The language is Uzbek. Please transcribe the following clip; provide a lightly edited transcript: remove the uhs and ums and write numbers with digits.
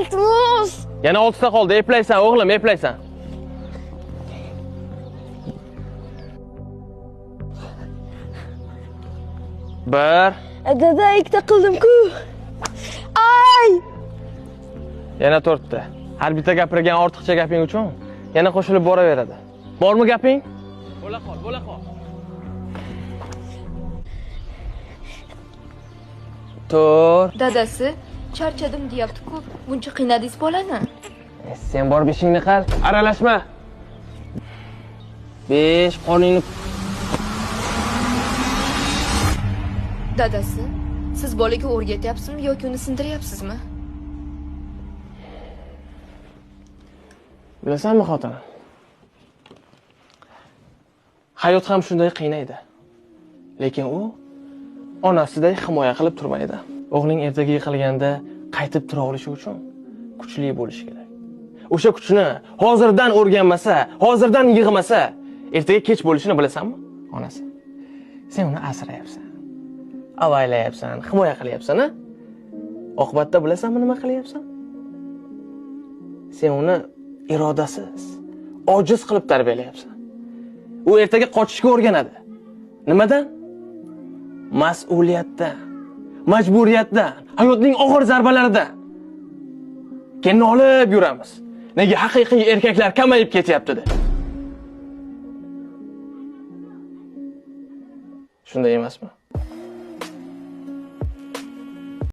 Iltimos. Yana 6 ta qoldi, eplaysan o'g'lim, eplaysan. Bir. Dada, ikkita qildim-ku. Ay! Yana 4 ta. Har bitta gapirgan ortiqcha gaping uchun yana qo'shilib boraveradi. Bormi gaping? Bo'la qol, bo'la qol. 4. Dadasi, charchadim deyapti-ku. Buncha qiynadingiz bolani. Sen borib ishingni qil, aralashma. 5, qorningni. Dadasi, siz bolaga o'rgatyapsizmi yoki uni sindiryapsizmi? Bilasanmi xotin? Hayot ham shunday qiynaydi. Lekin u onasiday himoya qilib turmaydi. O'g'ling ertaga yiqilganda qaytib tura olishi uchun kuchli bo'lishi kerak. O'sha kuchni hozirdan o'rganmasa, hozirdan yig'masa, ertaga kech bo'lishini bilasanmi? Onasi. Sen uni asrayapsan. Avaylayapsan, himoya qilyapsan, a? Oqibatda bilasanmi nima qilyapsan? Sen uni irodasiz, ojiz qilib tarbiyalayapsan. U ertaga qochishga o'rganadi. Nimadan? Mas'uliyatdan, majburiyatdan, hayotning og'ir zarbalaridan. Keyin olib yuramiz. Nega haqiqiy erkaklar kamayib ketyapti deb. Shunday emasmi?